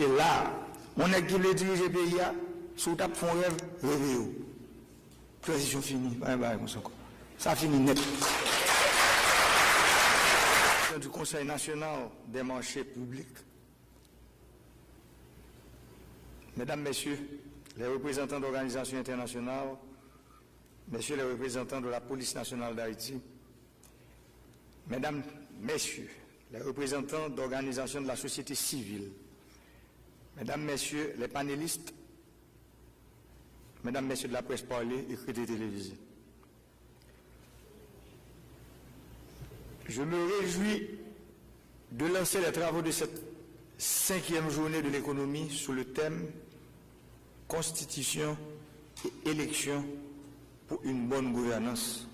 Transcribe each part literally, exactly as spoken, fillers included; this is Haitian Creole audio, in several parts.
E la, yon nèg ki vle dirije peyi a, si w t ap fè yon rèv, reveye w. Tranzisyon fini, pa gen bagay konsa ankò. Sa fini nèt. Du Conseil national des marchés publics, Mesdames, Messieurs les représentants d'organisations internationales, Messieurs les représentants de la Police nationale d'Haïti, Mesdames, Messieurs les représentants d'organisations de la société civile, Mesdames, Messieurs les panélistes, Mesdames, Messieurs de la presse parlée, écrite et télévisée. Je me réjouis de lancer les travaux de cette cinquième journée de l'économie sous le thème Constitution et élection pour une bonne gouvernance.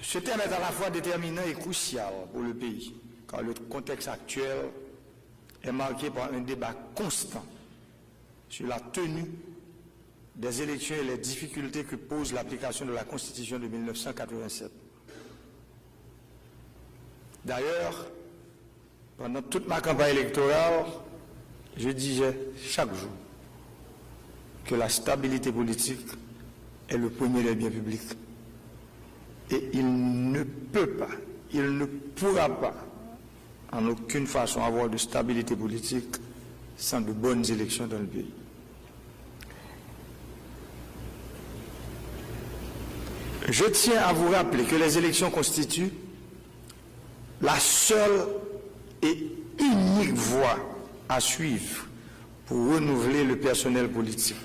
Ce thème est à la fois déterminant et crucial pour le pays, car le contexte actuel est marqué par un débat constant sur la tenue des élections et les difficultés que pose l'application de la Constitution de mille neuf cent quatre-vingt-sept. D'ailleurs, pendant toute ma campagne électorale, je disais chaque jour que la stabilité politique est le premier des biens publics. Et il ne peut pas, il ne pourra pas en aucune façon avoir de stabilité politique sans de bonnes élections dans le pays. Je tiens à vous rappeler que les élections constituent la seule et unique voie à suivre pour renouveler le personnel politique,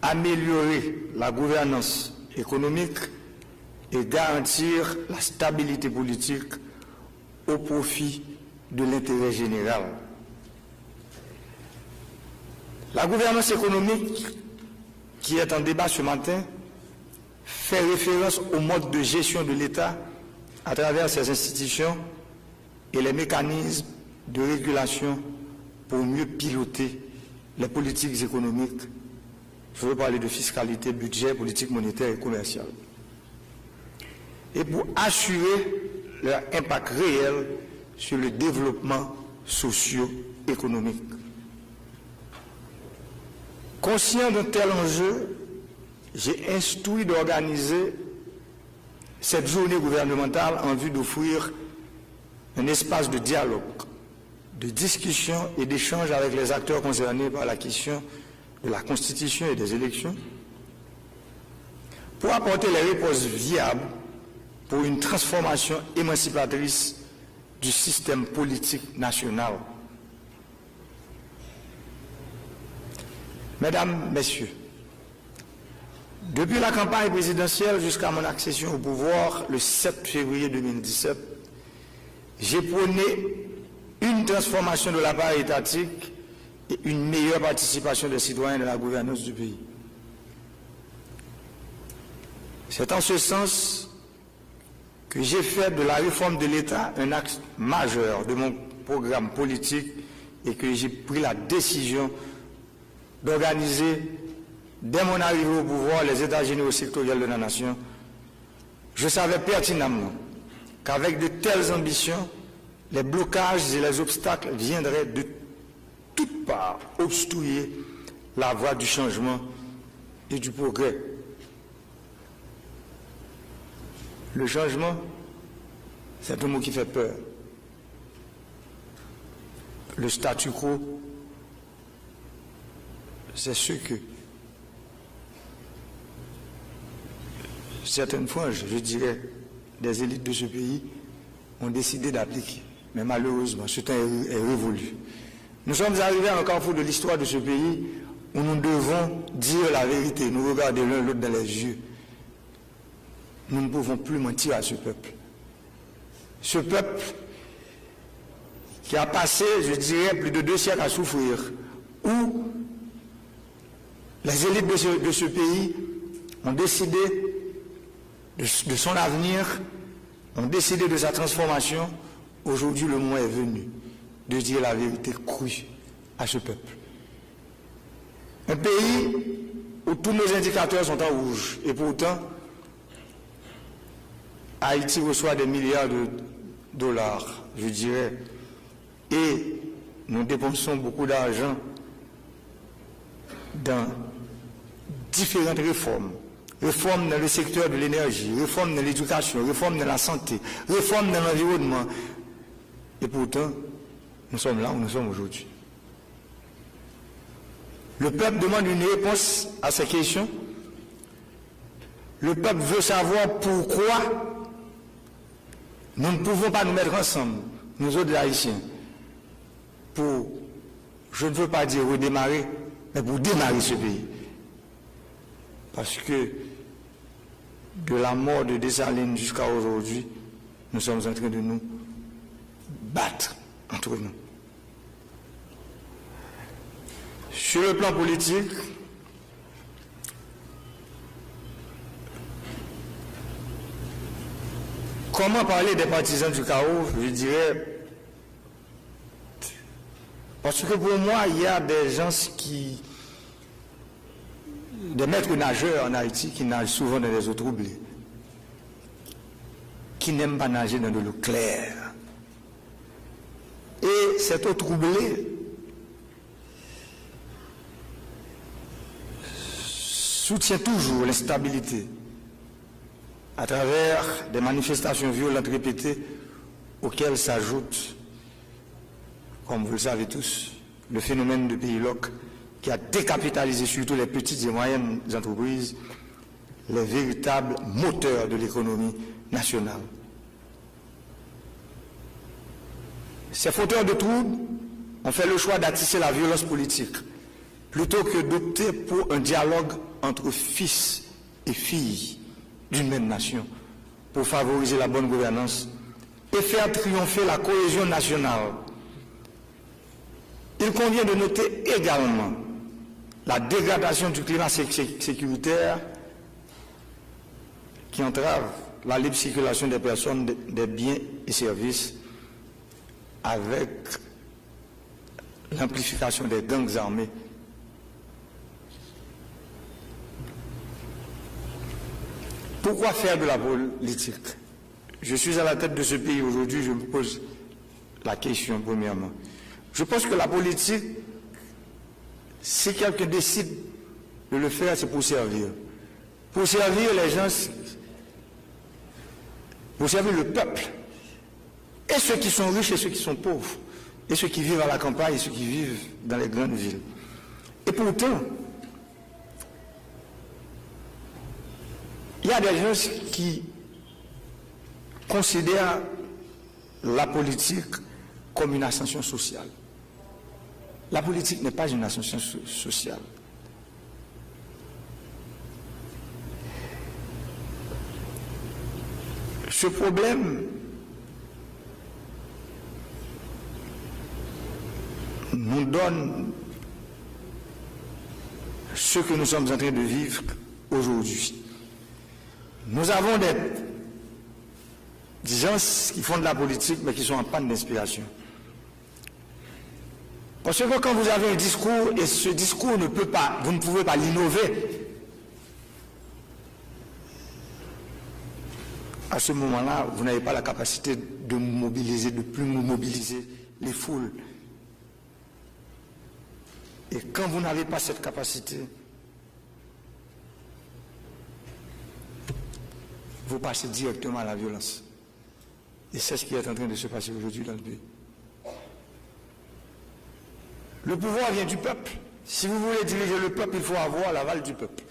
améliorer la gouvernance économique et garantir la stabilité politique au profit de l'intérêt général. La gouvernance économique qui est en débat ce matin fait référence au mode de gestion de l'État à travers ses institutions et les mécanismes de régulation pour mieux piloter les politiques économiques. Je veux parler de fiscalité, budget, politique monétaire et commerciale. Et pour assurer leur impact réel sur le développement socio-économique. Conscient d'un tel enjeu, j'ai instruit d'organiser cette journée gouvernementale en vue d'offrir un espace de dialogue, de discussion et d'échange avec les acteurs concernés par la question de la Constitution et des élections, pour apporter les réponses viables pour une transformation émancipatrice du système politique national. Mesdames, Messieurs, depuis la campagne présidentielle jusqu'à mon accession au pouvoir le sept février deux mille dix-sept, j'ai prôné une transformation de l'appareil étatique et une meilleure participation des citoyens dans la gouvernance du pays. C'est en ce sens que j'ai fait de la réforme de l'État un axe majeur de mon programme politique et que j'ai pris la décision d'organiser, dès mon arrivée au pouvoir, les États généraux sectoriels de la nation. Je savais pertinemment qu'avec de telles ambitions, les blocages et les obstacles viendraient de toutes parts obstruer la voie du changement et du progrès. Le changement, c'est un mot qui fait peur. Le statu quo, c'est ce que certaines franges, je dirais, des élites de ce pays ont décidé d'appliquer. Mais malheureusement, ce temps est, est révolu. Nous sommes arrivés à un carrefour de l'histoire de ce pays où nous devons dire la vérité, nous regarder l'un l'autre dans les yeux. Nous ne pouvons plus mentir à ce peuple. Ce peuple qui a passé, je dirais, plus de deux siècles à souffrir, où les élites de ce, de ce pays ont décidé de, de son avenir, ont décidé de sa transformation. Aujourd'hui, le moment est venu de dire la vérité crue à ce peuple. Un pays où tous nos indicateurs sont en rouge, et pourtant, Haïti reçoit des milliards de dollars, je dirais, Et nous dépensons beaucoup d'argent dans différentes réformes. Réforme dans le secteur de l'énergie, réforme dans l'éducation, réforme dans la santé, réforme dans l'environnement. Et pourtant, nous sommes là où nous sommes aujourd'hui. Le peuple demande une réponse à ces questions. Le peuple veut savoir pourquoi nous ne pouvons pas nous mettre ensemble, nous autres Haïtiens, pour, je ne veux pas dire redémarrer, mais pour démarrer ce pays. Parce que de la mort de Dessalines jusqu'à aujourd'hui, nous sommes en train de nous battre entre nous. Sur le plan politique, comment parler des partisans du chaos? Je dirais, parce que pour moi, il y a des gens qui, des maîtres nageurs en Haïti qui nagent souvent dans des eaux troublées, qui n'aiment pas nager dans de l'eau claire. Et cette eau troublée soutient toujours l'instabilité à travers des manifestations violentes répétées auxquelles s'ajoute, comme vous le savez tous, le phénomène de pays lock qui a décapitalisé surtout les petites et moyennes entreprises, les véritables moteurs de l'économie nationale. Ces fauteurs de troubles ont fait le choix d'attiser la violence politique plutôt que d'opter pour un dialogue entre fils et filles d'une même nation pour favoriser la bonne gouvernance et faire triompher la cohésion nationale. Il convient de noter également la dégradation du climat sé- sé- sécuritaire qui entrave la libre circulation des personnes, de- des biens et services avec l'amplification des gangs armés. Pourquoi faire de la politique? Je suis à la tête de ce pays aujourd'hui, je me pose la question premièrement. Je pense que la politique, si quelqu'un décide de le faire, c'est pour servir. Pour servir les gens, pour servir le peuple. Et ceux qui sont riches et ceux qui sont pauvres. Et ceux qui vivent à la campagne et ceux qui vivent dans les grandes villes. Et pourtant, il y a des gens qui considèrent la politique comme une ascension sociale. La politique n'est pas une ascension so- sociale. Ce problème nous donne ce que nous sommes en train de vivre aujourd'hui. Nous avons des gens qui font de la politique, mais qui sont en panne d'inspiration. Parce que quand vous avez un discours et ce discours ne peut pas, vous ne pouvez pas l'innover, à ce moment-là, vous n'avez pas la capacité de mobiliser, de plus mobiliser les foules. Et quand vous n'avez pas cette capacité, vous passez directement à la violence. Et c'est ce qui est en train de se passer aujourd'hui dans le pays. Le pouvoir vient du peuple. Si vous voulez diriger le peuple, il faut avoir l'aval du peuple.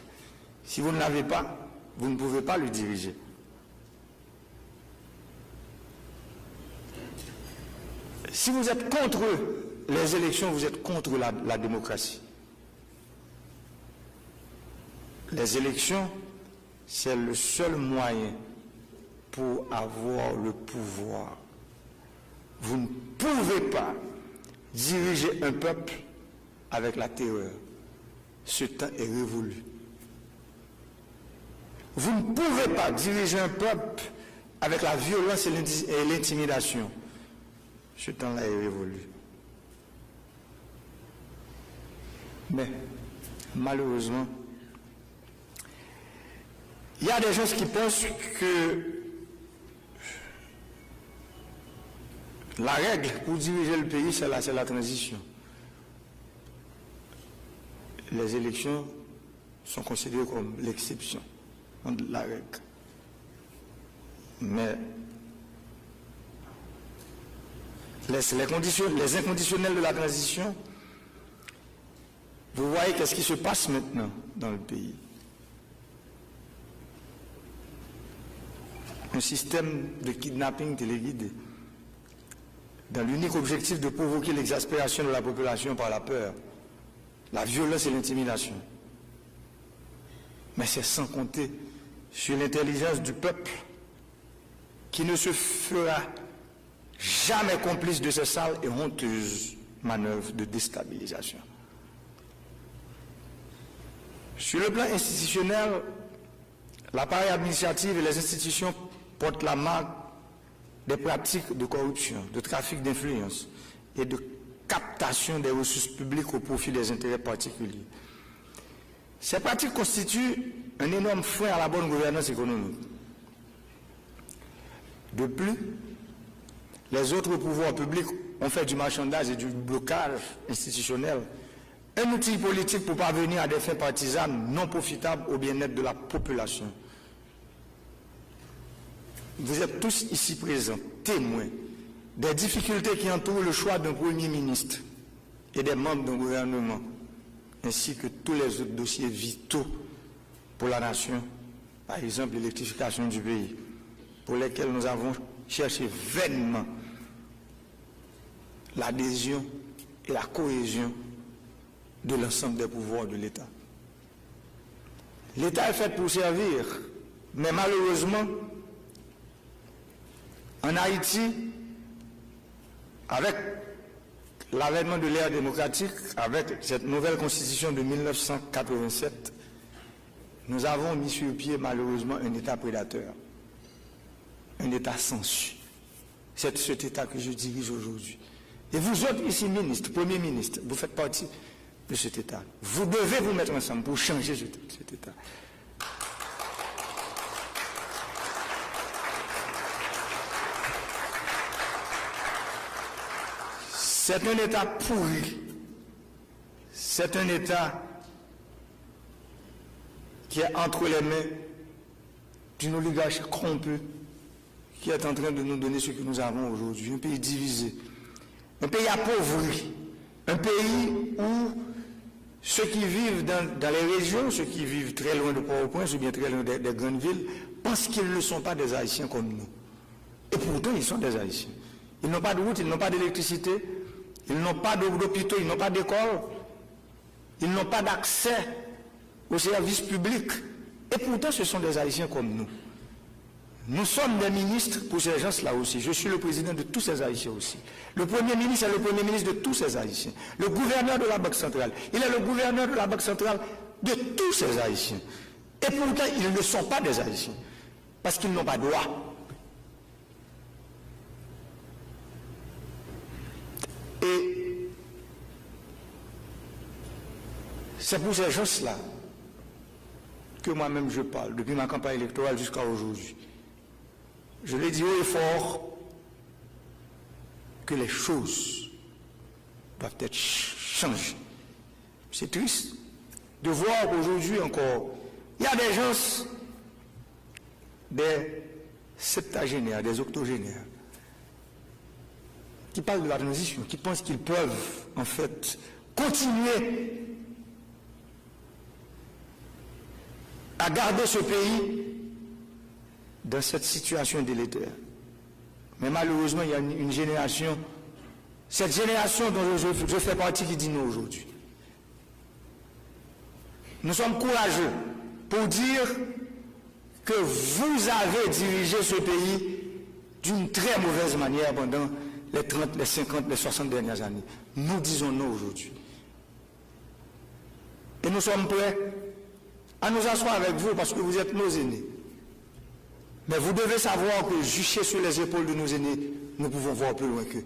Si vous ne l'avez pas, vous ne pouvez pas le diriger. Si vous êtes contre les élections, vous êtes contre la, la démocratie. Les élections, c'est le seul moyen pour avoir le pouvoir. Vous ne pouvez pas diriger un peuple avec la terreur. Ce temps est révolu. Vous ne pouvez pas diriger un peuple avec la violence et l'indi- et l'intimidation. Ce temps-là est révolu. Mais, malheureusement, il y a des gens qui pensent que La règle pour diriger le pays, c'est la, c'est la transition. Les élections sont considérées comme l'exception, non la règle. Mais les, les conditions, les inconditionnels de la transition, vous voyez qu'est-ce qui se passe maintenant dans le pays. Un système de kidnapping téléguidé, dans l'unique objectif de provoquer l'exaspération de la population par la peur, la violence et l'intimidation. Mais c'est sans compter sur l'intelligence du peuple qui ne se fera jamais complice de ces sales et honteuses manœuvres de déstabilisation. Sur le plan institutionnel, l'appareil administratif et les institutions portent la marque des pratiques de corruption, de trafic d'influence et de captation des ressources publiques au profit des intérêts particuliers. Ces pratiques constituent un énorme frein à la bonne gouvernance économique. De plus, les autres pouvoirs publics ont fait du marchandage et du blocage institutionnel un outil politique pour parvenir à des fins partisanes non profitables au bien-être de la population. Vous êtes tous ici présents témoins des difficultés qui entourent le choix d'un Premier ministre et des membres d'un gouvernement, ainsi que tous les autres dossiers vitaux pour la nation, par exemple l'électrification du pays, pour lesquels nous avons cherché vainement l'adhésion et la cohésion de l'ensemble des pouvoirs de l'État. L'État est fait pour servir, mais malheureusement, en Haïti, avec l'avènement de l'ère démocratique, avec cette nouvelle constitution de mille neuf cent quatre-vingt-sept, nous avons mis sur pied malheureusement un État prédateur, un État sansu. C'est cet État que je dirige aujourd'hui. Et vous autres ici, ministres, premiers ministres, vous faites partie de cet État. Vous devez vous mettre ensemble pour changer ce- cet État. C'est un État pourri. C'est un État qui est entre les mains d'une oligarchie corrompue qui est en train de nous donner ce que nous avons aujourd'hui. Un pays divisé, un pays appauvri, un pays où ceux qui vivent dans, dans les régions, ceux qui vivent très loin de Port-au-Prince ou bien très loin des, des grandes villes, pensent qu'ils ne sont pas des Haïtiens comme nous. Et pourtant, ils sont des Haïtiens. Ils n'ont pas de route, ils n'ont pas d'électricité, ils n'ont pas d'hôpitaux, ils n'ont pas d'école. Ils n'ont pas d'accès aux services publics. Et pourtant, ce sont des Haïtiens comme nous. Nous sommes des ministres pour ces gens-là aussi. Je suis le président de tous ces Haïtiens aussi. Le Premier ministre est le Premier ministre de tous ces Haïtiens. Le gouverneur de la Banque centrale, il est le gouverneur de la Banque centrale de tous ces Haïtiens. Et pourtant, ils ne sont pas des Haïtiens. Parce qu'ils n'ont pas droit. Et c'est pour ces gens-là que moi-même je parle, depuis ma campagne électorale jusqu'à aujourd'hui. Je le dis haut et fort que les choses doivent être ch- changées. C'est triste de voir qu'aujourd'hui encore, il y a des gens, des septuagénaires, des octogénaires, qui parlent de la transition, qui pensent qu'ils peuvent, en fait, continuer à garder ce pays dans cette situation délétère. Mais malheureusement, il y a une, une génération, cette génération dont je, je fais partie, qui dit non aujourd'hui. Nous sommes courageux pour dire que vous avez dirigé ce pays d'une très mauvaise manière pendant les trente, les cinquante, les soixante dernières années. Nous disons non aujourd'hui. Et nous sommes prêts à nous asseoir avec vous parce que vous êtes nos aînés. Mais vous devez savoir que juché sur les épaules de nos aînés, nous pouvons voir plus loin qu'eux.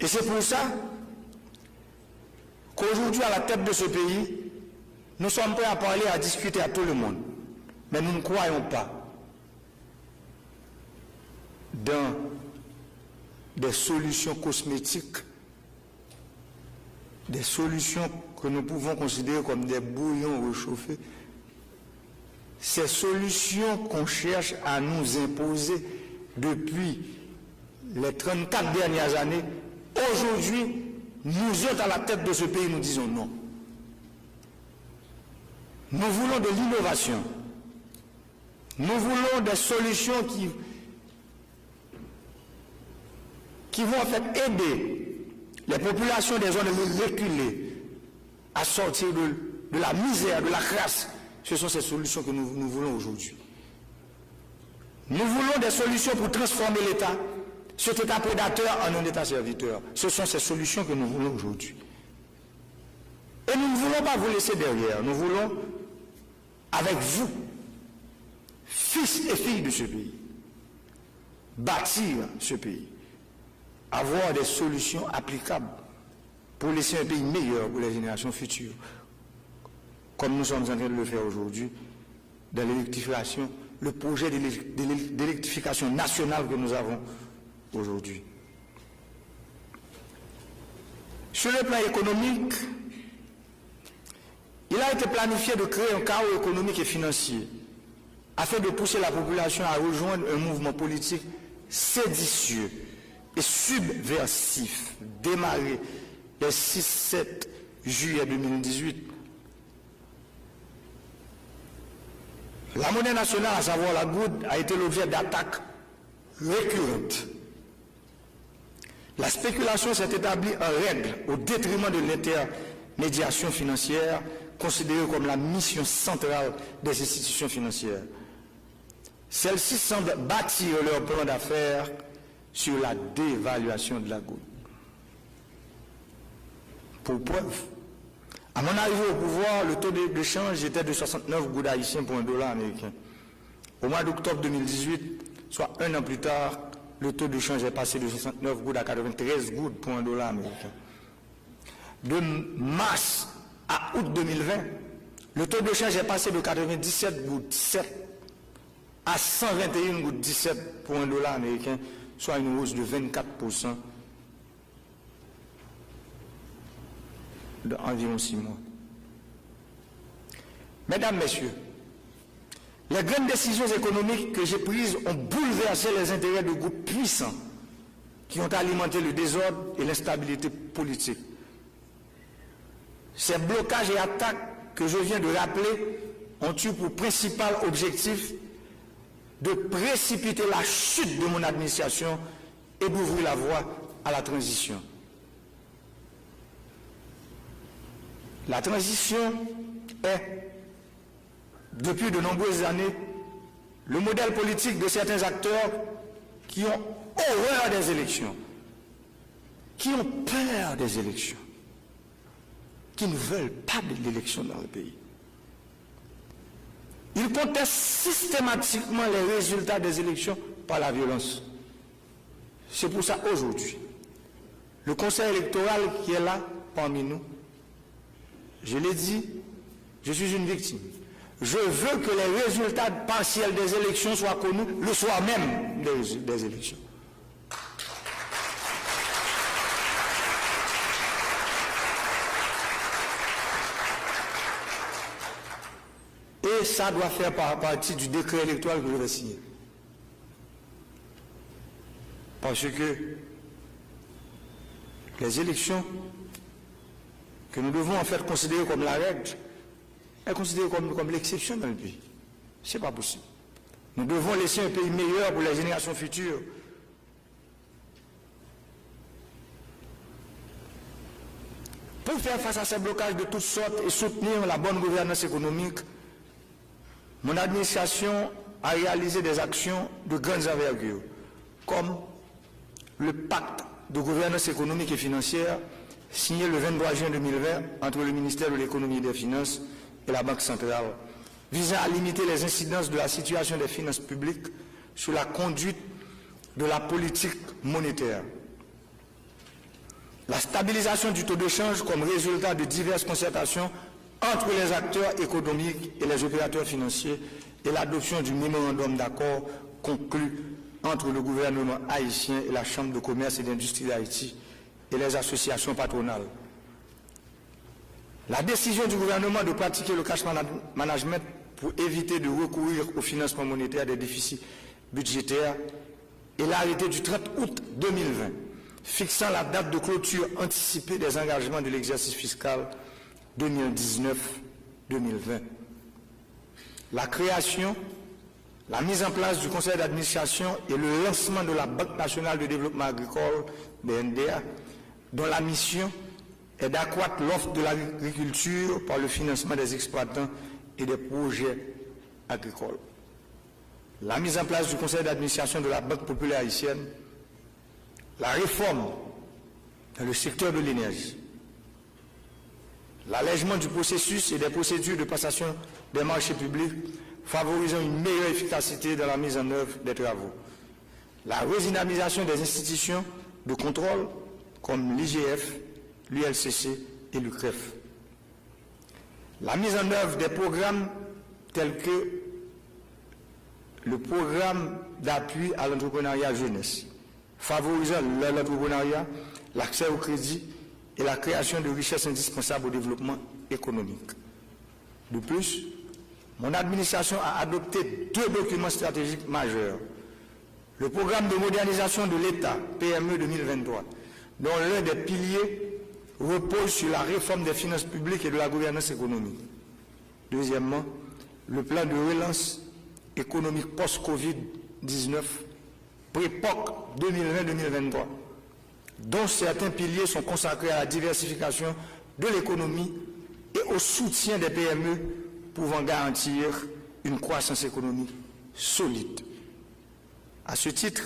Et c'est pour ça qu'aujourd'hui, à la tête de ce pays, nous sommes prêts à parler, à discuter à tout le monde. Mais nous ne croyons pas dans des solutions cosmétiques, des solutions que nous pouvons considérer comme des bouillons réchauffés, ces solutions qu'on cherche à nous imposer depuis les trente-quatre dernières années, aujourd'hui, nous autres à la tête de ce pays, nous disons non. Nous voulons de l'innovation. Nous voulons des solutions qui, qui vont en fait aider les populations des zones reculées à sortir de, de la misère, de la crasse. Ce sont ces solutions que nous, nous voulons aujourd'hui. Nous voulons des solutions pour transformer l'État, cet État prédateur, en un État serviteur. Ce sont ces solutions que nous voulons aujourd'hui. Et nous ne voulons pas vous laisser derrière. Nous voulons, avec vous, fils et filles de ce pays, bâtir ce pays, avoir des solutions applicables pour laisser un pays meilleur pour les générations futures, comme nous sommes en train de le faire aujourd'hui dans l'électrification, le projet d'élec-, d'élec-, d'électrification nationale que nous avons aujourd'hui. Sur le plan économique, il a été planifié de créer un chaos économique et financier afin de pousser la population à rejoindre un mouvement politique séditieux et subversif démarré les six sept juillet deux mille dix-huit. La monnaie nationale, à savoir la gourde, a été l'objet d'attaques récurrentes. La spéculation s'est établie en règle au détriment de l'intermédiation financière, considérée comme la mission centrale des institutions financières. Celles-ci semblent bâtir leur plan d'affaires sur la dévaluation de la gourde. Pour preuve, à mon arrivée au pouvoir, le taux de, de change était de soixante-neuf gourdes haïtiens pour un dollar américain. Au mois d'octobre deux mille dix-huit, soit un an plus tard, le taux de change est passé de soixante-neuf gourdes à quatre-vingt-treize gourdes pour un dollar américain. De mars à août deux mille vingt, le taux de change est passé de quatre-vingt-dix-sept gourdes sept à cent vingt et un gourdes dix-sept pour un dollar américain, soit une hausse de vingt-quatre pour cent dans environ six mois. Mesdames, Messieurs, les grandes décisions économiques que j'ai prises ont bouleversé les intérêts de groupes puissants qui ont alimenté le désordre et l'instabilité politique. Ces blocages et attaques que je viens de rappeler ont eu pour principal objectif de précipiter la chute de mon administration et d'ouvrir la voie à la transition. La transition est, depuis de nombreuses années, le modèle politique de certains acteurs qui ont horreur des élections, qui ont peur des élections, qui ne veulent pas de l'élection dans le pays. Ils contestent systématiquement les résultats des élections par la violence. C'est pour ça, aujourd'hui, le Conseil électoral qui est là parmi nous, je l'ai dit, je suis une victime. Je veux que les résultats partiels des élections soient connus le soir même des, des élections. Et ça doit faire par-, partie du décret électoral que je vais signer. Parce que les élections que nous devons en fait considérer comme la règle, elles sont considérées comme, comme l'exception dans le pays. C'est pas possible. Nous devons laisser un pays meilleur pour les générations futures. Pour faire face à ces blocages de toutes sortes et soutenir la bonne gouvernance économique, mon administration a réalisé des actions de grande envergure, comme le pacte de gouvernance économique et financière signé le vingt-trois juin deux mille vingt entre le ministère de l'Économie et des Finances et la Banque centrale, visant à limiter les incidences de la situation des finances publiques sur la conduite de la politique monétaire. La stabilisation du taux de change comme résultat de diverses concertations entre les acteurs économiques et les opérateurs financiers et l'adoption du mémorandum d'accord conclu entre le gouvernement haïtien et la Chambre de commerce et d'industrie d'Haïti et les associations patronales. La décision du gouvernement de pratiquer le cash mana- management pour éviter de recourir au financement monétaire des déficits budgétaires et l'arrêté du trente août deux mille vingt fixant la date de clôture anticipée des engagements de l'exercice fiscal deux mille dix-neuf deux mille vingt. La création, la mise en place du conseil d'administration et le lancement de la Banque nationale de développement agricole, B N D A, dont la mission est d'accroître l'offre de l'agriculture par le financement des exploitants et des projets agricoles. La mise en place du conseil d'administration de la Banque populaire haïtienne, la réforme dans le secteur de l'énergie, l'allègement du processus et des procédures de passation des marchés publics favorisant une meilleure efficacité dans la mise en œuvre des travaux, la redynamisation des institutions de contrôle comme l'I G F, l'U L C C et l'U C R E F. La mise en œuvre des programmes tels que le programme d'appui à l'entrepreneuriat jeunesse, favorisant le- l'entrepreneuriat, l'accès au crédit et la création de richesses indispensables au développement économique. De plus, mon administration a adopté deux documents stratégiques majeurs. Le programme de modernisation de l'État, P M E deux mille vingt-trois, dont l'un des piliers repose sur la réforme des finances publiques et de la gouvernance économique. Deuxièmement, le plan de relance économique post-covid dix-neuf, pré-poc deux mille vingt deux mille vingt-trois, dont certains piliers sont consacrés à la diversification de l'économie et au soutien des P M E pouvant garantir une croissance économique solide. À ce titre,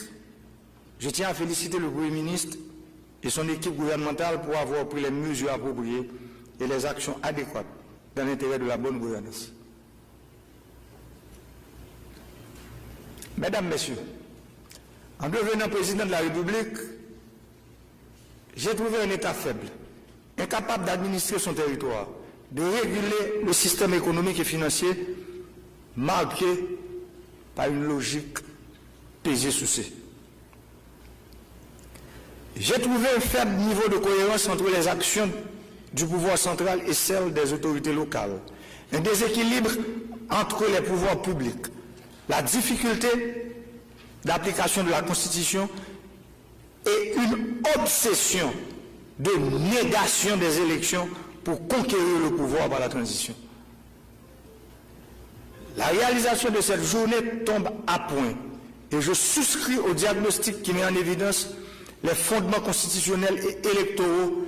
je tiens à féliciter le Premier ministre et son équipe gouvernementale pour avoir pris les mesures appropriées et les actions adéquates dans l'intérêt de la bonne gouvernance. Mesdames, Messieurs, en devenant président de la République, j'ai trouvé un État faible, incapable d'administrer son territoire, de réguler le système économique et financier marqué par une logique pesé-soucé. J'ai trouvé un faible niveau de cohérence entre les actions du pouvoir central et celles des autorités locales, un déséquilibre entre les pouvoirs publics, la difficulté d'application de la Constitution et une obsession de négation des élections pour conquérir le pouvoir par la transition. La réalisation de cette journée tombe à point et je souscris au diagnostic qui met en évidence les fondements constitutionnels et électoraux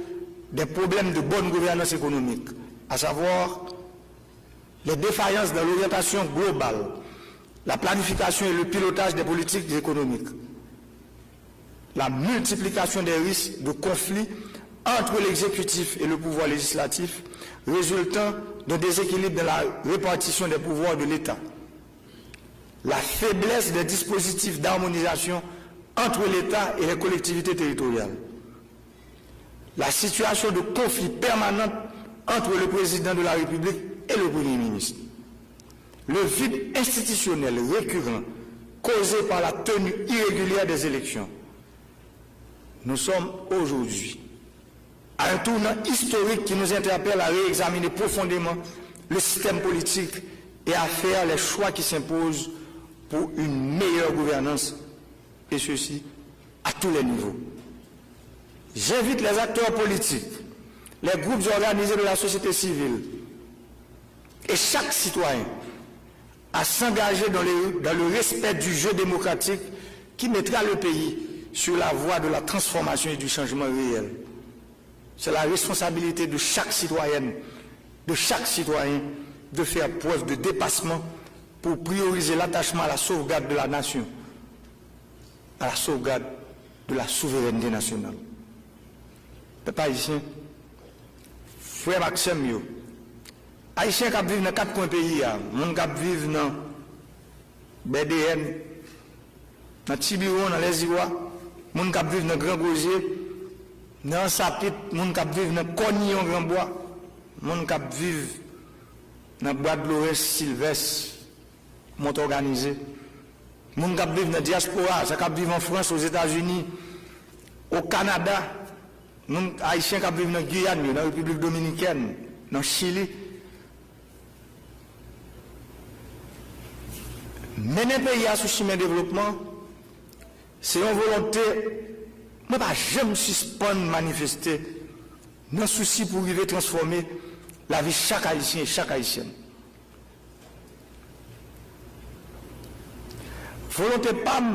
des problèmes de bonne gouvernance économique, à savoir les défaillances dans l'orientation globale, la planification et le pilotage des politiques économiques, la multiplication des risques de conflits entre l'exécutif et le pouvoir législatif résultant d'un déséquilibre dans la répartition des pouvoirs de l'État, la faiblesse des dispositifs d'harmonisation entre l'État et les collectivités territoriales, la situation de conflit permanente entre le président de la République et le Premier ministre, le vide institutionnel récurrent causé par la tenue irrégulière des élections. Nous sommes aujourd'hui à un tournant historique qui nous interpelle à réexaminer profondément le système politique et à faire les choix qui s'imposent pour une meilleure gouvernance, et ceci à tous les niveaux. J'invite les acteurs politiques, les groupes organisés de la société civile et chaque citoyen à s'engager dans le, dans le respect du jeu démocratique qui mettra le pays sur la voie de la transformation et du changement réel. C'est la responsabilité de chaque citoyenne, de chaque citoyen, de faire preuve de dépassement pour prioriser l'attachement à la sauvegarde de la nation, à la sauvegarde de la souveraineté nationale. Pèp ayisyen, frè m ak sè m yo, Ayisyen k ap viv nan kat kwen peyi a, moun k ap viv nan Bèdeyèn, nan Tibiwon, nan Lèziwa, moun k ap viv nan Gran Gozye, nan Ansapit, moun k ap viv nan Kòniyon Granbwa, moun k ap viv nan Bwa Dlorens, Silvès, Mont Òganize, Moun k ap viv nan dyaspora, sa k ap viv an Frans, Ozetazini, o Kanada, moun ayisyen k ap viv nan Giyàn yo, nan Repiblik Dominikèn, nan Chili, mennen peyi a sou chimen devlopman, se yon volonte mwen pa janm sispann manifeste nan sousi pou rive transfòme lavi chak Ayisyen e chak Ayisyèn. Volonte pa m,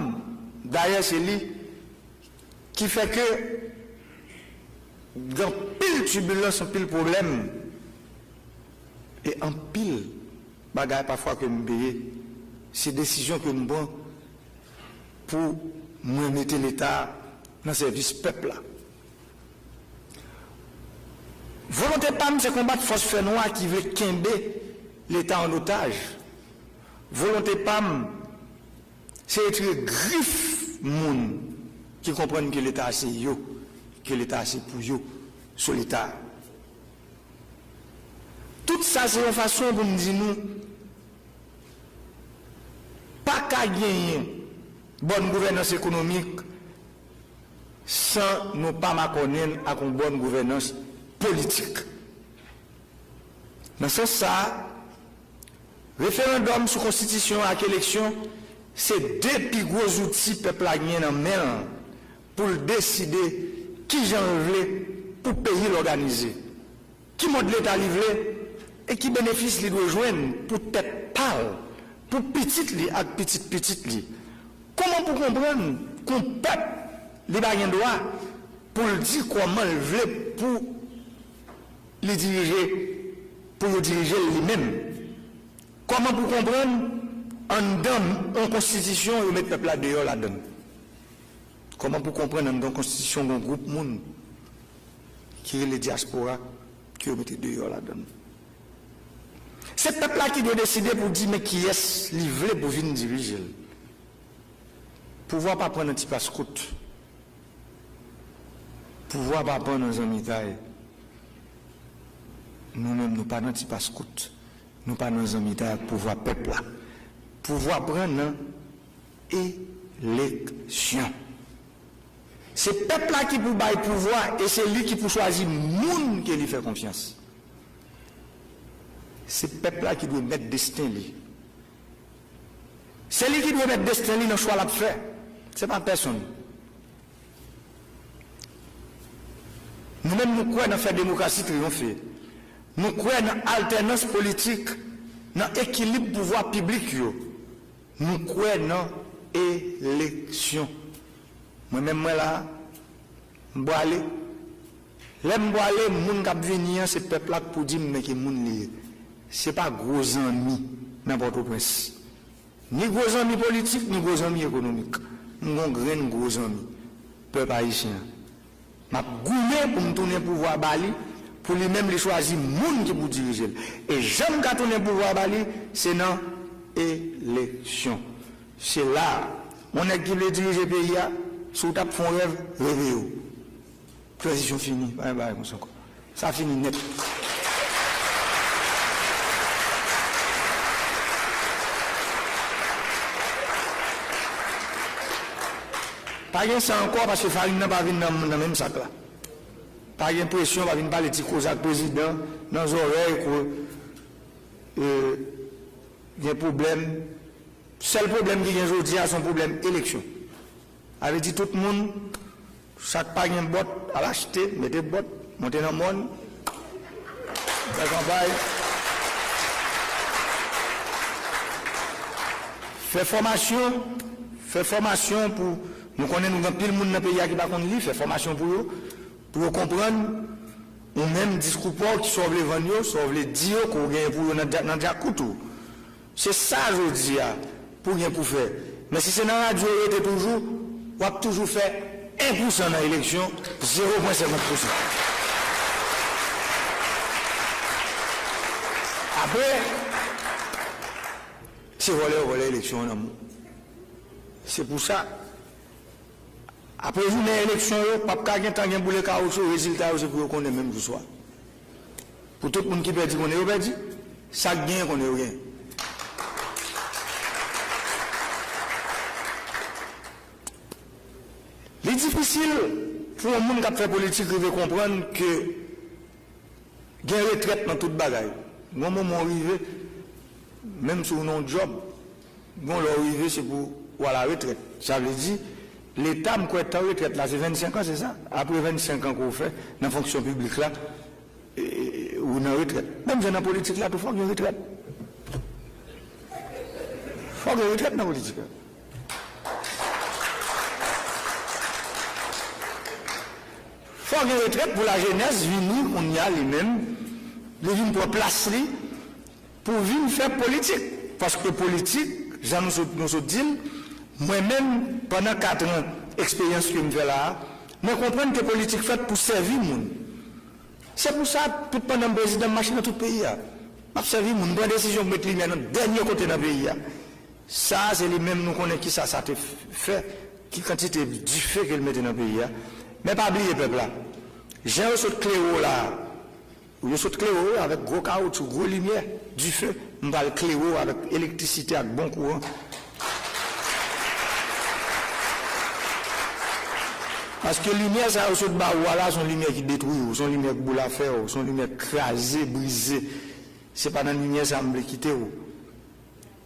dayè, se li ki fè ke gen anpil tibilans, anpil pwoblèm, e anpil bagay pafwa ke m peye, se desizyon ke m pran pou mwen mete Leta nan sèvis pèp la. Volonte pa m se konbat fòs fènwa ki vle kenbe Leta an otaj. Volonte pa m se retire grif moun ki konprann ke Leta a se yo, ke Leta a se pou yo, sou Leta a. Tout sa se yon fason pou m di nou, pa ka genyen bòn gouvènans ekonomik san nou pa makònen l ak yon bòn gouvènans politik. Nan sans sa a, referandòm sou konstitisyon ak eleksyon se de pi gwo zouti pèp la gen nan men l pou l deside kijan l vle pou peyi l òganize, ki mòd Leta li vle e ki benefis li dwe jwenn pou tèt pa l, pou pitit li ak pitit pitit li. Kòman pou konprann ke yon pèp li pa gen dwa pou l di kòman l vle pou li dirije, pou yo dirije l li menm? Kòman pou konprann anndan yon konstitisyon yo met pèp la deyò ladan l? Kòman pou konprann anndan yon konstitisyon gen yon gwoup moun ki rele dyaspora ke yo mete deyò ladan l? Se pèp la ki dwe deside pou di men kiyès li vle pou vin dirije l. Pouvwa pa pran nan ti paskout. Pouvwa pa pran nan zanmitay. Nou menm, nou pa nan ti paskout. Nou pa nan zanmitay ak pouvwa pèp la. Pouvwa pran nan eleksyon. Se pèp la ki pou bay pouvwa e se li ki pou chwazi moun ke li fè konfyans. Se pèp la ki dwe mèt desten li. Se li ki dwe mèt desten li nan chwa l ap fè. Se pa pèsonn. Nou menm, nou kwè nan fè demokrasi triyonfe. Nou kwè nan altènans politik, nan ekilib pouvwa piblik yo. Nou kwè nan eleksyon. Mwen menm, mwen la, m pwale. Lè m pwale, moun k ap vini an, se pèp la k pou di m men ki moun li ye. Se pa gwo zanmi nan Pòtoprens. Ni gwo zanmi politik, ni gwo zanmi ekonomik. M gon grenn gwo zanmi, pèp ayisyen an. M ap goumen pou m tounen pouvwa ba li, pou li menm li chwazi moun ki pou dirije l. E jan m ka tounen pouvwa ba li, se nan eleksyon. Se la a, yon nèg ki vle dirije peyi a, si w t ap fè yon rèv, reve w. Tranzisyon fini, pa gen bagay konsa ankò. Sa fini nèt. Pa gen sa ankò, paske farin nan pa vin nan, nan menm sak la. Pa gen presyon, pa vin pale ti koze ak prezidan nan zòrèy, ko, e, gen pwoblèm. Sèl pwoblèm ki gen jodi a, se yon pwoblèm eleksyon. Sa vle di tout moun, sa k pa gen bòt, al achte, mete bòt, monte nan mòn, fè kanpay. Fè fòmasyon, fè fòmasyon pou, nou konnen nou gen anpil moun nan peyi a ki pa konn li, fè fòmasyon pou yo, pou yo konprann, ou menm diskou pa w, ki sa w vle vann yo, sa w vle di yo, ke w genyen pou yo nan dja-, nan djakout ou. Se sa jodi a pou gen pou fè. Men si se nan radyo w rete toujou, w ap toujou fè en pousan nan eleksyon, zewo pwen senkant pousan. Apre, se vòlè yo vòlè eleksyon an nan men w. Se pou sa, apre jounen eleksyon yo, p ap ka gentan gen boule kawotchou, rezilta yo se pou yo konnen menm jou swa. Pou tout moun ki pèdi konnen yo pèdi, sa k genyen konnen yo genyen. Li difisil pou yon moun k ap fè politik rive konprann ke gen retrèt nan tout bagay. Gon moman w rive, menm si w nan yon djòb, gon lè w rive, se pou w al a retrèt. Sa vle di, Leta, m kwè, tan retrèt la, se vennsenk an, se sa? Apre vennsenk an ke w fè nan fonksyon piblik la, e, e, ou nan retrèt. Menm jan nan politik la tou, fòk gen retrèt. Fòk gen retrèt nan politik la. Fòk gen retrèt pou lajenès vini kounye a li menm, li vin pran plas li pou vin fè politik. Paske politik, jan nou sot, nou sot di l, mwen menm, pandan kat an eksperyans ke m fè la a, mwen konprann ke politik fèt pou sèvi moun. Se pou sa, tout pandan m prezidan, m mache nan tout peyi a. M ap sèvi moun, m pran desizyon pou met limyè nan dènye kote nan peyi a. Sa a, se li menm nou konnen kisa sa te f-, fè, ki kantite dife ke l mete nan peyi a. Men pa bliye pèp la. Jan yo sot klere w la a, yo sot klere w avèk gwo kawoutchou, gwo limyè, dife. M pral klere w avèk elektrisite ak bon kouran. Paske limyè sa yo sot ba ou a la, se yon limyè ki detwi w, se yon limyè k boule afè w, se yon limyè k kraze, brize. Se pa nan limyè sa a m vle kite w.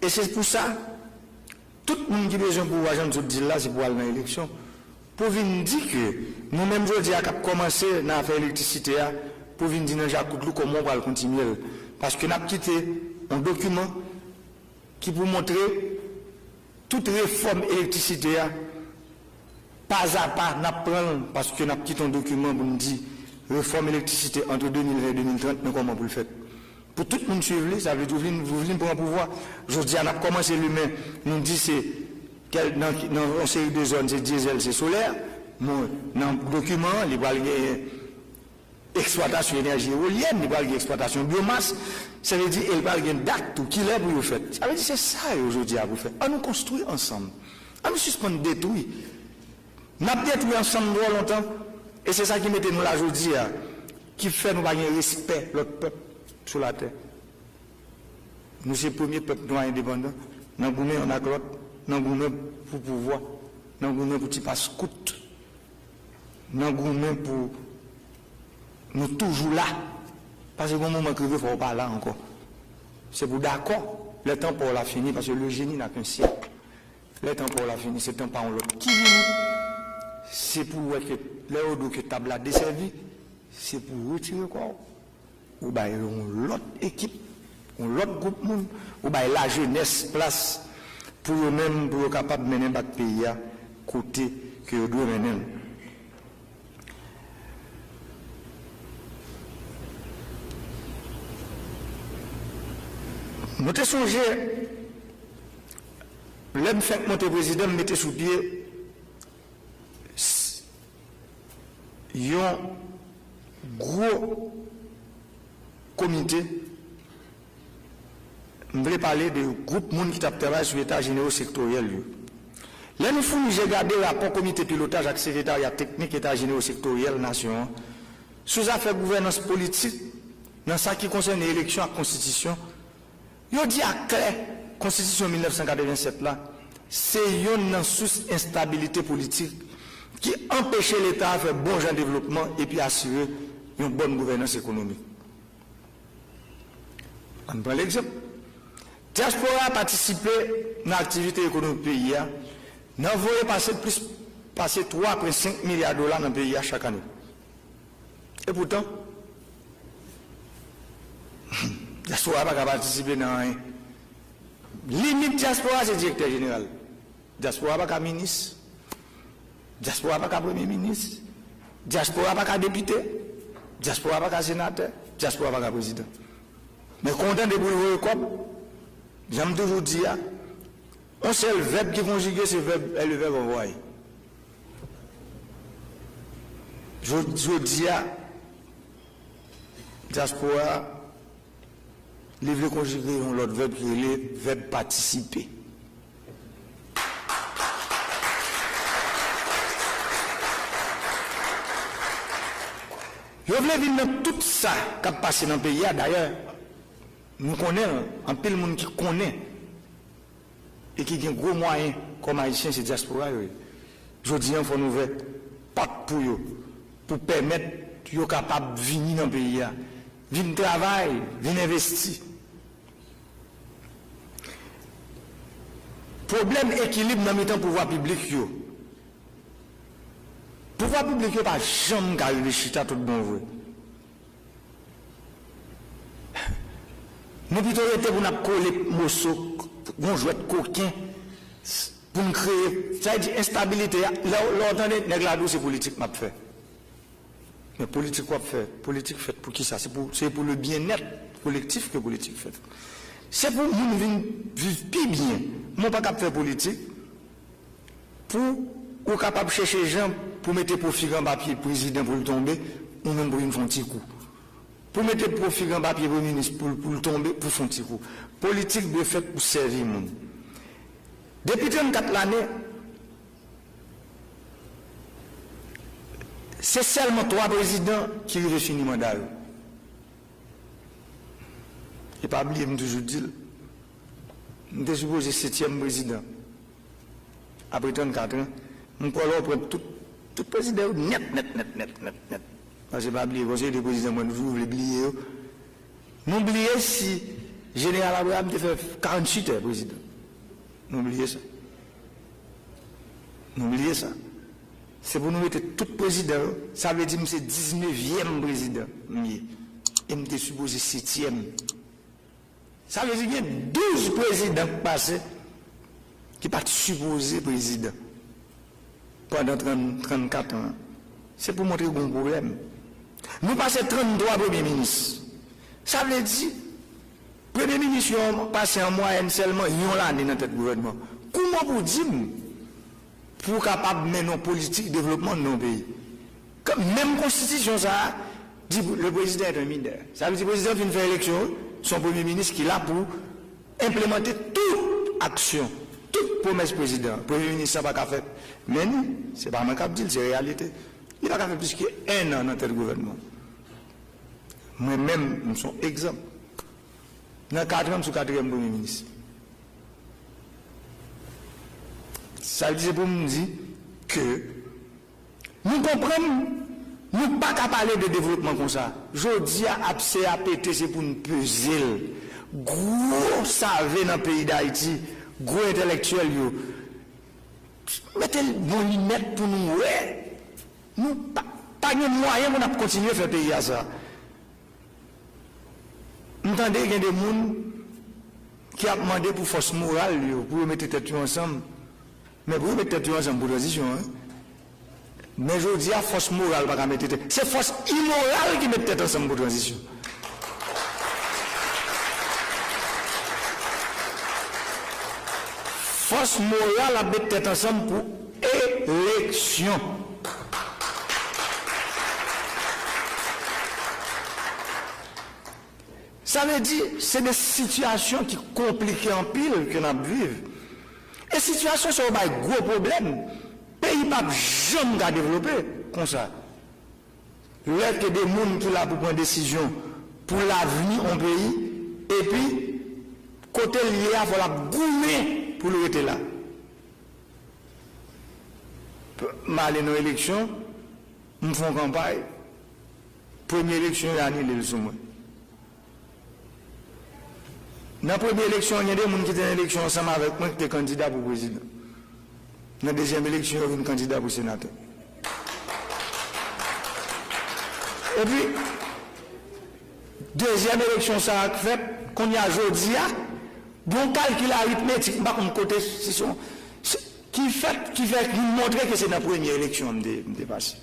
E se pou sa, tout moun ki bezwen pouvwa, jan m sot di l la, se pou al nan eleksyon. Pou vin di ke nou menm jodi a k ap kòmanse nan afè elektrisite a, pou vin di nan djakout li kòman w pral kontinye l. Paske n ap kite yon dokiman ki pou montre tout refòm elektrisite a, pazapa, n ap pran l, paske n ap kite yon dokiman pou n di refòm elektrisite ant de mil ven e de mil trant, men kòman pou l fèt. Pou tout moun swiv li, sa vle di ou vin, ou vin pran pouvwa. Jodi a, n ap kòmanse limen, nou di se kèl, nan, nan yon seri de zòn, se dyezèl, se solè. Bon, nan dokiman an, li pral genyen eksplwatasyon enèji ewolyèn, li pral gen eksplwatasyon byomas, sa vle di, e l pral gen dat tou, kilè pou yo fèt. Sa vle di, se sa yo jodi a pou fè. Ann nou konstwi ansanm. Ann nou sispann detwi. N ap detwi ansanm twò lontan, e se sa ki mete nou la jodi a, ki fè nou pa gen respè lòt pèp sou latè. Nou se premye pèp nwa endepandan, nan goumen youn ak lòt, nan goumen pou pouvwa, nan goumen pou ti pas kout, nan goumen pou nou toujou la. Paske gon moman k rive, fò w pa la ankò. Se pou w dakò, lè tan pa w la fini, paske le génie n'a qu'un siècle. Lè tan pa w la fini, se tan pa yon lòt ki vini. Se pou w wè ke lè yo di w ke tab la desèvi, se pou w retire kò w. Ou bay yon lòt ekip, yon lòt gwoup moun, ou bay lajenès plas pou yo menm, pou yo kapab mennen bak peyi a kote ke yo dwe mennen l. Nou te sonje, lè m fèk monte prezidan, m mete sou pye s-, yon gwo komite, m vle pale de gwoup moun ki t ap travay sou eta jenero sektoryèl yo. Lè nou founi je gade rapò komite pilotaj ak sekretarya teknik eta jenero sektoryèl nasyon an, sou zafè gouvènans politik, nan sa ki konsène eleksyon ak konstitisyon, yo di aklè, konstitisyon mil nèf san katrevennsèt la, se yonn nan sous enstabilite politik ki anpeche Leta a fè bon jan devlopman epi asire yon bòn gouvènans ekonomik. Ann pran legzanp. Dyaspora a patisipe nan aktivite ekonomik peyi a, nan voye pase plis pase twa pwen senk milya dola nan peyi a chak ane. E poutan, dyaspora a pa ka patisipe nan anyen. Limit dyaspora a se direktè jeneral. Dyaspora pa ka minis. Dyaspora pa ka premye minis. Dyaspora pa ka depite. Dyaspora pa ka senatè. Dyaspora pa ka prezidan. Men kontan depi w voye kòb, jan m toujou di a, yon sèl vèb ki konjige, se vèb, è le vèb anvwaye. Jodi a, dyaspora a, li vle konjige yon lòt vèb ki rele vèb patisipe. Yo vle vin nan tout sa k ap pase nan peyi a. Dayè, nou konnen l, anpil moun ki konnen e ki gen gwo mwayen kòm Ayisyen, se dyaspora yo ye. Jodi a, fò n ouvè pòt pou yo, pou pèmèt yo kapab vini nan peyi a, vin travay, vin envesti. Pwoblèm ekilib nan mitan pouvwa piblik yo. Pouvwa piblik yo pa janm ka rive chita tout bon vre. Nou pito rete pou n ap kole moso, gon jwèt koken, pou n kreye, sa vle di enstabilite a. Lè, lè w tande nèg la di w se politik m ap fè. Men politik w ap fè, politik fèt pou kisa? Se pou, se pou le byenèt kolektif ke politik fèt. Se pou moun vin viv pi byen. Men w pa ka ap fè politik pou ou kapab chèche jan pou mete pwofig anba pye prezidan pou l tonbe, ou menm pou vin fè yon ti kou. Pou mete pwofig anba pye premye minis pou, pou l tonbe, pou fè yon ti kou. Politik dwe fèt pou sèvi moun. Depi trannkat lane, se sèlman twa prezidan ki rive fini manda yo. E pa bliye, m toujou di l, m te sipoze setyèm prezidan. Apre trannkat an, m kwè lè w pran tout, tout prezidan yo nèt, nèt, nèt, nèt, nèt, nèt. Paske pa bliye, konseye de prezidan, mwen, nou toujou vle bliye yo. Nou bliye si Jeneral Abraham te fè karanntuit è prezidan. Nou bliye sa. Nou bliye sa. Se pou nou mete tout prezidan yo. Sa vle di m se diznevyèm prezidan m ye. E m te sipoze setyèm. Sa vle di gen douz prezidan k pase ki pa t sipoze prezidan pandan trant, trannkat an. Se pou montre gen yon pwoblèm. Nou pase tranntwa premye minis. Sa vle di, premye minis yo pase an mwayèn sèlman yon lane nan tèt gouvènman. Kòman pou di m pou w kapab mennen yon politik devlopman nan yon peyi? Menm konstitisyon sa a di le président est un mineur. Sa vle di prezidan fin fè eleksyon, se yon premye minis ki la pou enplimante tout aksyon, tout pwomès prezidan. Premye minis sa pa ka fè. Men ni, se pa mwen k ap di l, se reyalite. Li pa ka fè plis ke en an nan tèt gouvènman. Mwen menm, m se yon egzanp. Nan kat an, m sou katriyèm premye minis. Sa vle di se pou m di ke nou konprann, nou pa ka pale de devlopman konsa. Jodi a, ap se a pete, se pou n peze l. Gwo save nan peyi Dayiti, gwo entèlektyèl yo, mete l bon linèt pou nou wè. Nou pa, pa gen mwayen pou n ap kontinye fè peyi a sa. M tande gen de moun ki ap mande pou fòs moral yo, pou yo mete tèt yo ansanm. Men pou yo mete tèt yo ansanm pou tranzisyon an. Men jodi a, fòs moral pa ka mete tèt. Se fòs imoral ki mete tèt ansanm pou tranzisyon. Fòs moral ap mete tèt ansanm pou eleksyon. Sa vle di, se de sitiyasyon ki konplike anpil ke n ap viv. E sitiyasyon sa yo bay gwo pwoblèm. Peyi p ap janm ka devlope konsa. Lè ke de moun ki la pou pran desizyon pou lavni yon peyi, epi kote l ye a, fò l ap goumen pou l rete la. M ale nan eleksyon, m fè yon kanpay, premye eleksyon, yo anile l sou mwen. Nan premye eleksyon an, gen de moun ki te nan eleksyon ansanm avèk mwen ki te kandida pou prezidan. Nan dezyèm eleksyon, yo vin kandida pou senatè. Epi, dezyèm eleksyon sa a k fèt, kounye a, jodi a, gen yon kalkil aritmetik, m pa konn kote, si se yon, se, ki fèt, ki fè, ki montre ke se nan premye eleksyon an m te, m te pase.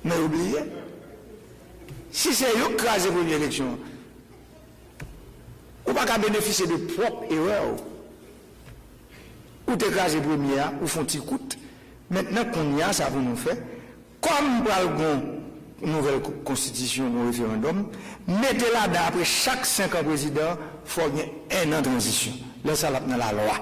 Men yo bliye. Si se yo k kraze premye eleksyon an, ou pa ka benefisye de pwòp erè w. Ou te kraze premye a, ou fè yon ti kout. Mentnan, kounye a, sa pou nou fè. Kòm pral gen yon nouvèl ko-, konstitisyon, yon referandòm, mete ladan apre chak senk an prezidan, fò gen en an tranzisyon. Lè sa l ap nan lalwa.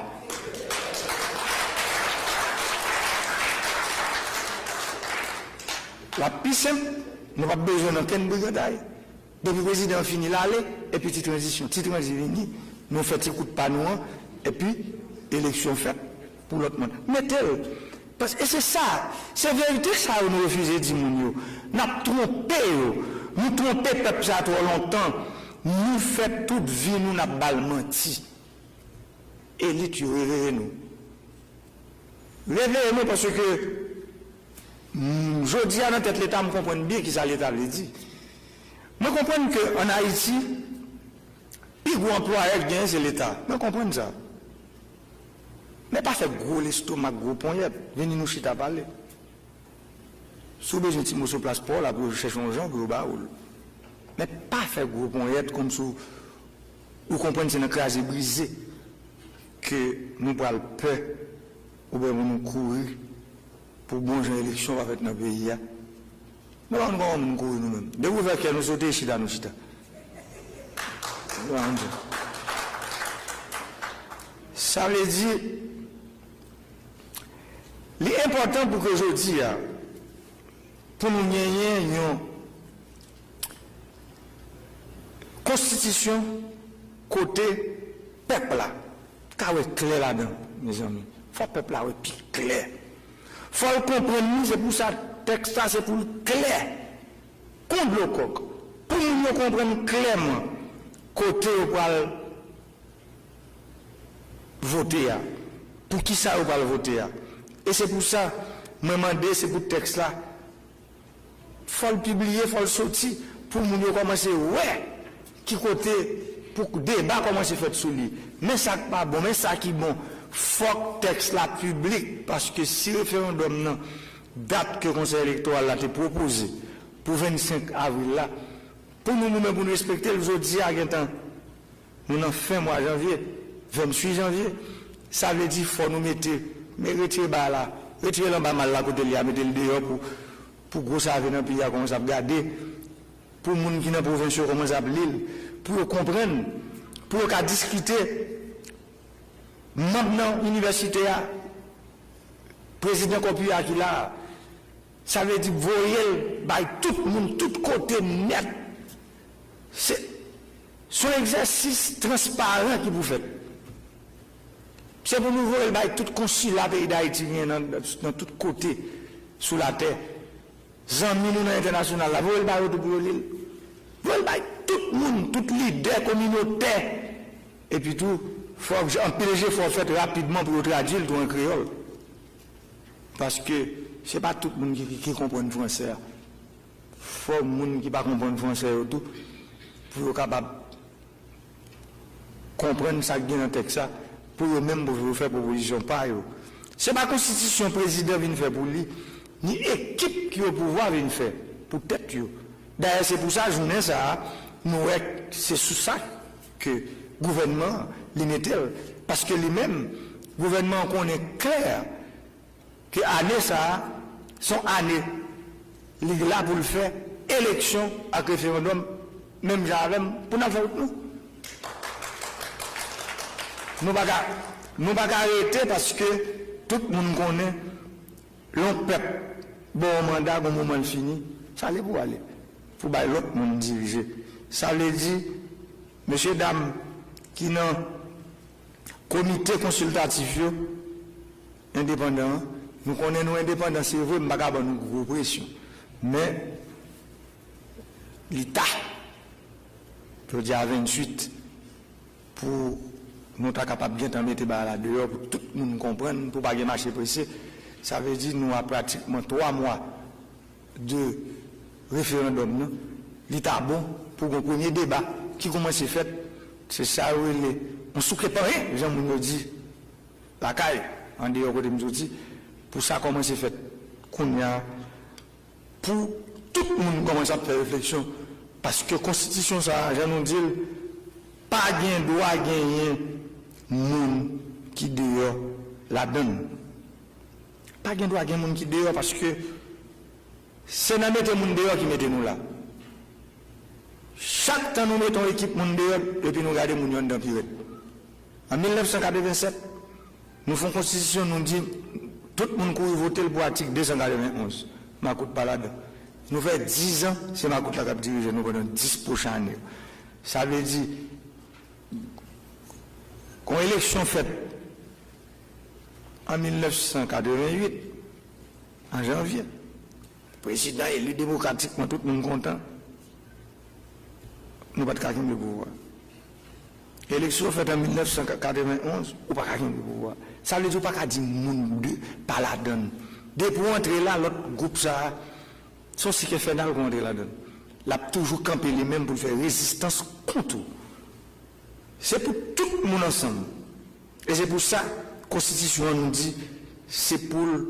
L ap pi senp, nou p ap bezwen nan kenn brigantay. Depi prezidan an fini, l ale, epi ti tranzisyon, ti tranzi vini, nou fè ti kout pa nou an, epi eleksyon fèt pou lòt manda. Mete l. Paske se sa, se verite sa yo nou refize di moun yo. N ap twonpe yo. Nou twonpe pèp sa twò lontan. Nou fè tout vi nou n ap ba l manti. Elit yo, reveye nou. Reveye nou paske, mm, jodi a nan tèt Leta, m konprann byen kisa Leta vle di. Mwen konprann ke ann Ayiti, pi gwo anplwayè k genyen se Leta. Mwen konprann sa. Men pa fè gwo lestomak, gwo ponyèt, vini nou chita pale. Si w bezwen ti moso plas pa w la pou yo chèche yon jan pou yo ba ou l. Men pa fè gwo ponyèt kòmsi w, ou konprann se nan kraze brize ke nou pral pè oubyen pou nou kouri pou bon jan eleksyon pa fèt nan peyi a. Nou pa konn kòman moun kouri nou menm. Depi w fè kè nou sote, chita nou chita. Nou pa konn sa. Sa vle di, li enpòtan pou ke jodi a, pou nou genyen yon konstitisyon kote pèp la ka wè klè ladan, mezanmi. Fò pèp la wè pi klè. Fò l konprann li, se pou sa tèks la, se pou l klè. Kon dlo kòk. Pou moun yo konprann klèman kote yo pral vote a, pou kisa yo pral vote a. E se pou sa, mwen mande, se pou tèks la, fò l pibliye, fò l soti, pou moun yo kòmanse wè ki kote, pou deba kòmanse fèt sou li. Men sa k pa bon, men sa ki bon. Fòk tèks la piblik, paske si referandòm nan, dat ke Konsèy Elektoral la te pwopoze pou vennsenk avril la, pou nou, nou menm, pou nou respekte l, jodi a gentan nou nan fen mwa janvye, venntuit janvye. Sa vle di fò nou mete, men retire ba la, retire l anba mal la kote l ye a, mete l deyò pou, pou gwo save nan peyi a kòmanse ap gade, pou moun ki nan pwovens yo kòmanse ap li l, pou yo konprann, pou yo ka diskite. Manm nan inivèsite a, prezidan kòpi a ki la a, sa vle di voye l bay tout moun, tout kote nèt. Se, se yon egzèsis transparan ki pou fèt. Se pou nou voye l bay tout konsila peyi Dayiti genyen nan, nan tout kote sou latè. Zanmi nou nan entènasyonal la, voye l ba yo tou pou yo li l. Voye l bay tout moun, tout lidè kominotè. Epi tou, fòk anpil jefò fèt rapidman pou yo tradui l tou an kreyòl. Paske se pa tout moun ki, ki, ki konprann fransè a. Fò moun ki pa konprann fransè yo tou, pou yo kapab konprann sa k gen nan tèks la, pou yo menm pou yo fè pwopozisyon pa yo. Se pa konstitisyon prezidan vin fè pou li, ni ekip ki opouvwa vin fè pou tèt yo. Dayè, se pou sa, jounen sa a, nou wè se sou sa ke gouvènman an, li mete l. Paske li menm, gouvènman an konnen klè ke ane sa a, se yon ane li la pou l fè eleksyon ak referandòm, menm jan avè m, pou n al fè wout nou. Nou pa ka, nou pa ka rete paske tout moun konnen lè yon pèp ba w yon manda, gon moman l fini, sa li pou ale, pou bay lòt moun dirije. Sa vle di, mesye dam ki nan komite konsiltatif yo, endepandan an, nou konnen nou endepandan, se vre, m pa ka ban nou gwo presyon. Men, li ta. Jodi a venntuit, pou nou ta kapab gentan mete bagay la deyò, pou tout moun konprann, pou pa gen mache prese. Sa vle di nou a pratikman twa mwa de referandòm nan, li ta bon pou gon premye deba ki kòmanse fèt. Se sa yo rele yon souke panyen, jan moun yo di lakay, andeyò kote m soti, pou sa kòmanse fèt kounye a, pou tout moun kòmanse ap fè refleksyon, paske konstitisyon sa a, jan nou di l, pa gen dwa genyen moun ki deyò ladan l. Pa gen dwa gen moun ki deyò, paske se nan mete moun deyò ki mete nou la. Chak tan nou mete yon ekip moun deyò, epi nou gade moun yo anndan pi rèd. An mil nèf san katrevennsèt, nou fè yon konstitisyon, nou di tout moun kouri vote l pou atik de san katrevenn onz. Makout pa ladan. Nou fè diz an, se makout la k ap dirije nou pandan dis pwochen ane yo. Sa vle di, kon eleksyon fèt an mil nèf san katrevenn uit, An janvye, prezidan eli demokratikman, tout moun kontan. Nou pa t ka kenbe pouvwa. Eleksyon fèt an mil nèf san katrevenn onz, ou pa ka kenbe pouvwa. Sa vle di ou pa ka di moun de pa ladann. Depi w antre la, lòt gwoup sa a, se yon sik enfènal pou w antre ladann. L ap toujou kanpe li menm pou l fè rezistans kont ou. Se pou tout moun ansanm. E se pou sa, konstitisyon an nou di, se pou l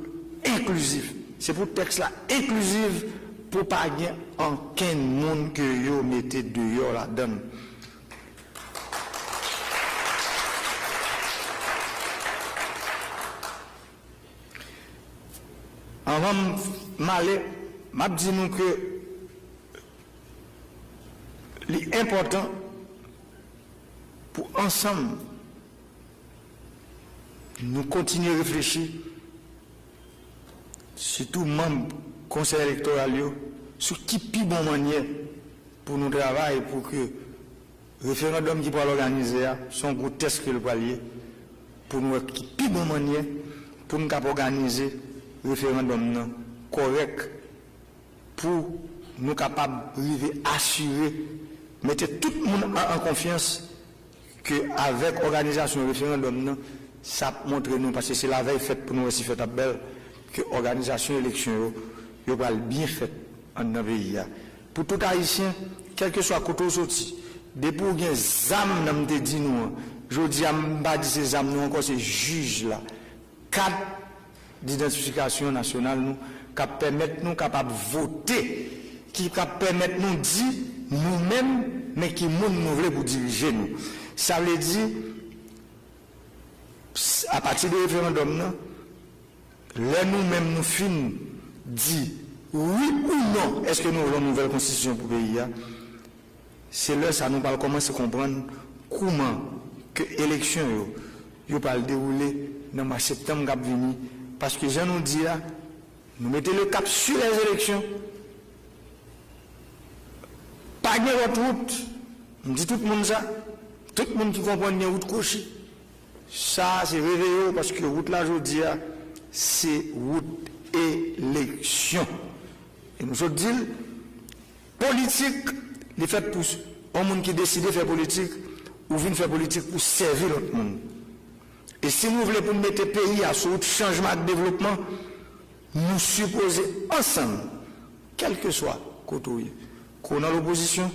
enklizif. Se pou tèks la enklizif, pou pa gen ankenn moun ke yo mete deyò ladann. Anvan m ale, m ap di nou ke li enpòtan pou ansanm nou kontinye reflechi, sitou manm konsèy elektoral yo, sou ki pi bon mannyè pou nou travay pou ke referandòm ki pral òganize a, se yon gwo tès ke l pral ye, pou nou wè ki pi bon mannyè pou nou kab òganize referandòm nan kòrèk, pou nou kapab rive asire, mete tout moun an, an konfyans ke avèk òganizasyon referandòm nan, sa ap montre nou, paske se lavèy fèt pou nou wè si fèt ap bèl, ke òganizasyon eleksyon yo, yo pral byen fèt anndan peyi a. Pou tout Ayisyen, kèlkeswa kote w soti, depi w gen zam nan m te di nou an, jodi a m pa di se zam nou ankò, se jij la. Kat didantifikasyon nasyonal nou k ap pèmèt nou kapab vote, ki k ap pèmèt nou di nou menm, men ki moun nou vle pou dirije nou. Sa vle di, s-, apati de referandòm nan, lè nou menm nou fin di wi ou non, èske nou vle yon nouvèl konstitisyon pou peyi a, se lè sa nou pral kòmanse konprann kouman ke eleksyon yo, yo pral dewoule nan mwa septanm k ap vini, paske jan nou di a, nou mete le cap sur les élections. Pa gen lòt wout. M di tout moun sa. Tout moun ki konprann gen wout kwochi. Sa a se reveye w, paske wout la jodi a, se wout eleksyon. E nou sot di l, politik, li fèt pou s-, yon moun ki deside fè politik, ou vin fè politik pou sèvi lòt moun. E si nou vle pou n mete peyi a sou wout chanjman ak devlopman, nou sipoze ansanm, kèlkeswa kote w ye, ke w nan lopozisyon,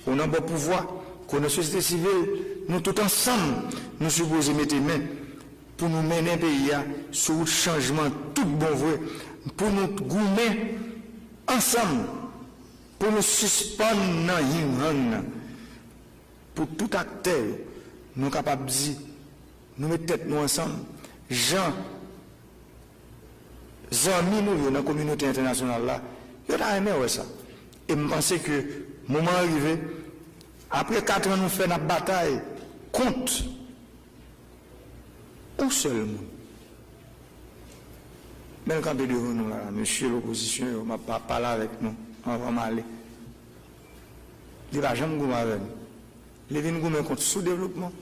ke w nan bò pouvwa, ke w nan sosyete sivil, nou tout ansanm, nou sipoze mete men pou nou mennen peyi a sou wout chanjman tout bon vre, pou nou goumen ansanm, pou nou sispann nan ying-yang nan, pou tout aktè yo, nou kapab di, nou met tèt nou ansanm, jan zanmi nou yo nan kominote entènasyonal la, yo ta renmen wè sa. E m panse ke moman an rive, apre kat an nou fè n ap batay kont yon sèl moun. Men l kanpe devan nou la, la, mesye lopozisyon yo, m ap pa pale avèk nou anvan m ale. Li pa janm goumen avè nou. Li vin goumen kont soudevlopman,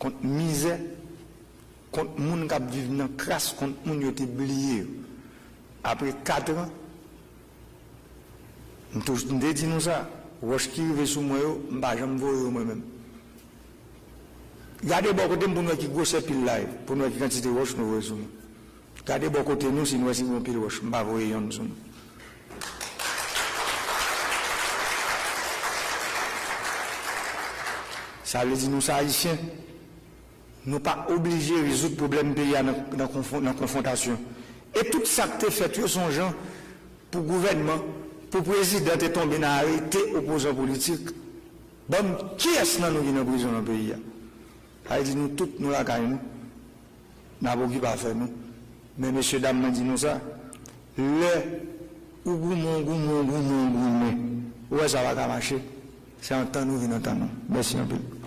kont mizè, kont moun k ap viv nan kras, kont moun yo te bliye yo. Apre kat an, m tou-, m te di nou sa, wòch ki rive sou mwen yo, m pa janm voye yo mwen menm. Gade bò kote m pou n wè ki gwosè pil la ye, pou n wè ki kantite wòch nou voye sou mwen. Gade bò kote nou, si n wè si gen yon pil wòch, m pa voye yonn sou nou. Sa vle di nou se Ayisyen. Nou pa oblije rezoud pwoblèm peyi a nan, nan konfwon-, nan konfwontasyon. E tout sa k te fèt yo, se yon jan pou gouvènman, pou prezidan te tonbe nan arete opozan politik. Ban m kiyès nan nou ki nan prizon nan peyi a. Sa vle di nou tout, nou lakay nou. N ap okipe afè nou. Men mesye dam, mwen di nou sa, lè ou goumen, ou goumen, ou goumen, ou goumen, ou wè sa pa ka mache, se antann ou vin antann ou. Mèsi anpil.